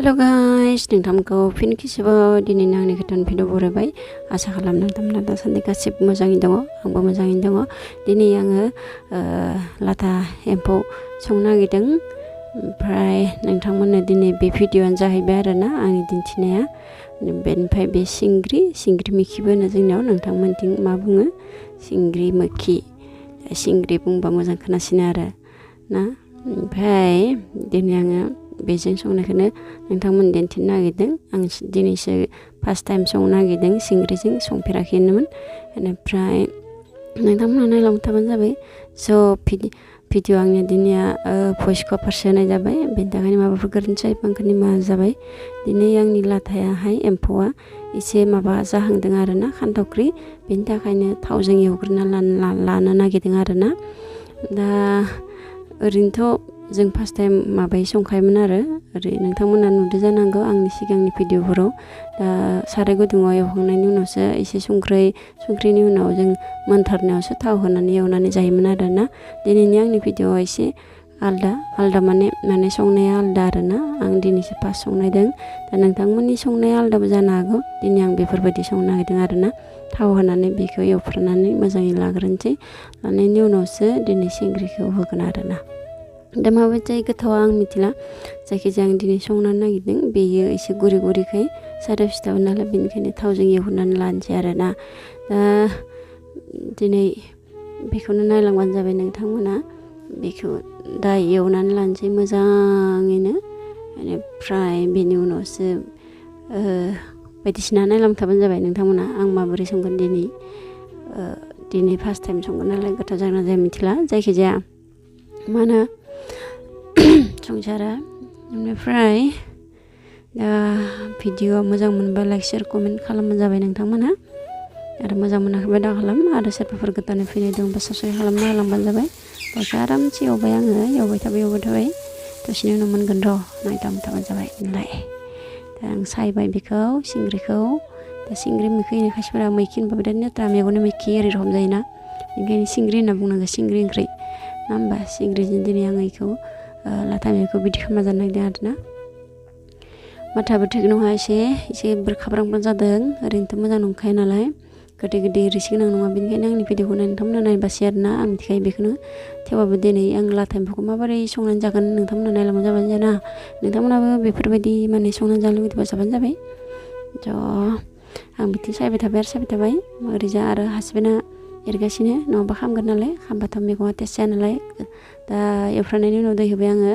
Hello guys, नोंथांमोनखौ फिन खेबसेबाव दिनैनि आंनि गोदान भिडिअ बरायबाय। आसा खालाम नोंथांमोना दासान्दि गासिबो मोजाङैनो दङ, आंबो मोजाङैनो दङ। दिनै आङो लाथा एम्फौ संनो नागिरदों। ओमफ्राय नोंथांमोननो दिनै बे भिडिअआनो जाहैबाय आरोना आंनि दिन्थिनाया। बेनिफ्राय बे सिंग्रि मोखिबो होनो जोंनियाव, नोंथांमोनथिं मा बुङो? सिंग्रि मोखि, सिंग्रि बुंबा मोजां खोनासिनो आरो ना। ओमफ्राय दिनै आङो बेजों संनायखौनो नोंथांमोन दिन्थिनो नागिरदों। आं दिनैसो फार्स्ट टाइम संनो नागिरदों, सिंग्रिजों संफेराखैमोन। बेनिफ्राय नोंथांमोना नायलांबाय थाबानो जाबाय। स' भिडिअ आंनि दिनैया भइस कभारसो होनाय जाबाय, बेनि थाखायनो माबाफोर गोरोन्थि जायोबा आंखौ निमाहा जाबाय। दिनै आंनि लाथायाहाय एम्फौआ एसे माबा जाहांदों आरोना, खान्थावख्रि, बेनि थाखायनो थावजों एवग्रोना लानो नागिरदों आरोना। दा ओरैनोथ' जों फार्स्ट टाइम माबायै संखायोमोन आरो ओरै नोंथांमोना नुदों जानांगौ आंनि सिगांनि भिडिअफोराव। दा साराय गुदुङाव एवखांनायनि उनावसो एसे संख्रिनि उनाव जों मोनथारनायावसो थाव होनानै एवनानै जायोमोन आरोना। दिनैनि आंनि भिडिअआ एसे आलदा माने संनाया आलदा आरोना। आं दिनैसो फार्स्ट संनायदों। दा नोंथांमोननि संनाया आलदाबो जानो हागौ। दिनै आं बेफोरबायदि संनो नागिरदों आरोना। थाव होनानै बेखौ एवफ्रामनानै मोजाङै लाग्रोनोसै, लानायनि उनावसो दिनै सिंग्रिखौ होगोन आरोना। दा माबायदि जायो गोथावा आं मिथिला, जायखिजाया आं दिनै संनो नागिरदों। बेयो एसे गुरैखाय साराय सिथाबो नालाय, बेनिखायनो थावजों एवनानै लानोसै आरोना। दा दिनै बेखौनो नायलांबानो जाबाय नोंथांमोना। बेखौ दा एवनानै लानोसै मोजाङैनो। बेनिफ्राय बेनि उनावसो बायदिसिना नायलांबाय थाबानो जाबाय नोंथांमोना। आं माबोरै संगोन दिनै फार्स्ट टाइम संगोन नालाय, गोथाव जागोन ना जाया मिथिला, जायखिजाया मा होनो संसारा। बेनिफ्राय दा भिडिअआ मोजां मोनबा लाइक शेयार कमेन्ट खालामबानो जाबाय नोंथांमोनहा। आरो मोजां मोनाखैबा दा खालाम, आरो सोरबाफोर गोदानै फैनाय दंबा साबस्क्राइब खालामना होलांबानो जाबाय। दसे आरामसे एवबाय आङो, एवबाय थाबाय दसेनि उनाव मोनगोन र', नायदावबाय थाबानो जाबाय नालाय। दा आं सायबाय बेखौ, सिंग्रिखौ। दा सिंग्रि मैखि होनो खायसेफोरा, मैखि होनबा बिराद नेत्रा मेगननि मैखि ओरै रखम जायोना, बेनिखायनो सिंग्रि होनना बुंनांगौ, सिंग्रि ओंख्रि ना होमबा। सिंग्रिजों दिनै आं बेखौ लाथा मैखौ बिदि खालामना जानो नागिरदों आरोना। माथाबो थिग नङा, एसे बोरखाब्रांब्रां जादों। ओरैनोथ' मोजां नंखाया नालाय, गोदै रोसि गोनां नङा। बेनिखायनो आंनि भिडिअखौ नोंथांमोना नायबासै आरोना, आं मिथिखायो बेखौनो। थेवबाबो दिनै आं लाथा एम्फौखौ माबोरै संनानै जागोन नोंथांमोना नायलांबानो जाबाय जाना। नोंथांमोनाबो बेफोरबायदि माने संनानै जानो लुबैदोंबा जाबानो जाबाय। थ' आं बिदिनो सायबाय थाबाय। ओरैजा आरो हासबेन्डआ एरगासिनो, नङाबा खामगोन नालाय, खामबाथ' मैगङा टेस्ट जाया नालाय। दा एवफ्रामनायनि उनाव दै होबाय आङो,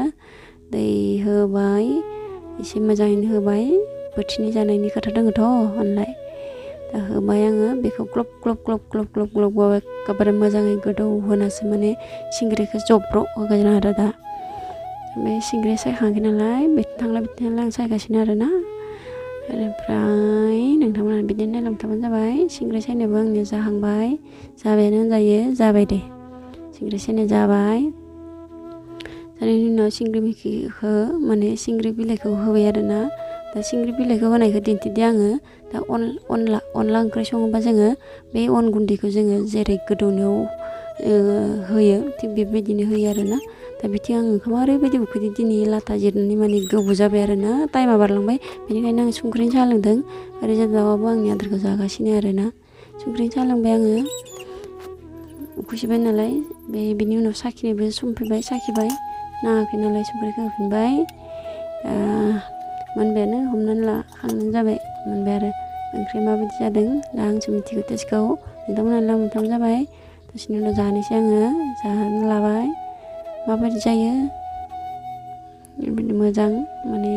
दै होबाय एसे मोजाङैनो होबाय। बोथिनै जानायनि खोथा दङथ' होनलाय। दा होबाय आङो बेखौ ग्लब ग्लब एखेबारे मोजाङै गोदौ होनासो माने सिंग्रिखौ जब्र' होगोन आरो दा। ओमफ्राय सिंग्रिया सायखाङाखै नालाय, बिथिं थांलाय आं सायगासिनो आरोना। बेनिफ्राय नोंथांमोना बिदिनो नायलांबाय थाबानो जाबाय। सिंग्रि सायनायाबो आंनिया जाबायानो होनजायो, जाबाय दे। सिंग्रि सायनाय जाबाय। जानायनि उनाव सिंग्रि मैखिखौ माने सिंग्रि बिलाइखौ होबाय आरोना। दा सिंग्रि बिलाइखौ होनायखौ दिन्थिदो आङो। दा अनला ओंख्रि सङोबा जोङो बे अन गुन्दैखौ जोङो जेरै गोदौनायाव होयो, थिग बेबायदिनो होयो आरोना। दा बिथिं आं ओंखामा ओरैबायदि उखैदो दिनै, लाथा जिरनानै माने गोबाव जाबाय आरोना, टाइमा बारलांबाय। बेनिखायनो आं संख्रिनि साहा लोंदों। ओरैजा दाउआबो आंनि आदारखौ जागासिनो आरोना। संख्रिनि साहा लोंबाय आङो, उखैसोबाय नालाय। बिनि उनाव साखिनायबो सम फैबाय, साखिबाय, नाङाखै नालाय संख्रिखौ होफिनबाय। मोनबायानो, हमनानै ला, खांनानै जाबाय, मोनबाय आरो। ओंख्रिया माबायदि जादों दा आंसो मिथिगौ टेस्टखौ, नोंथांमोना लांबाय जाबाय। दसेनि उनाव जानोसै आङो, जानो लाबाय। माबायदि जायो मोजां, माने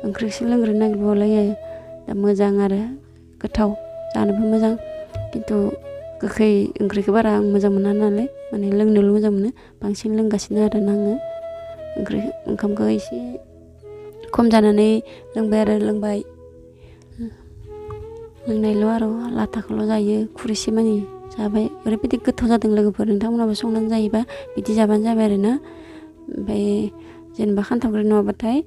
ओंख्रिसो लोंग्रोनो नागिरबावलायो। दा मोजां आरो गोथाव, जानोबो मोजां। खिन्थु गोखै ओंख्रिखौ बारा आं मोजां मोना नालाय, माने लोंनोल' मोजां मोनो। बांसिन लोंगासिनो आरोना आङो ओंखामखौ एसे खम जानानै लोंबाय लोंनायल' आरो लाथाखौल' जायो, खुरैसे मानि जाबाय। ओरैबायदि गोथाव जादों लोगोफोर, नोंथांमोनाबो संनानै जायोबा बिदि जाबानो जाबाय आरोना। ओमफ्राय जेनेबा खान्थावख्रि नङाबाथाय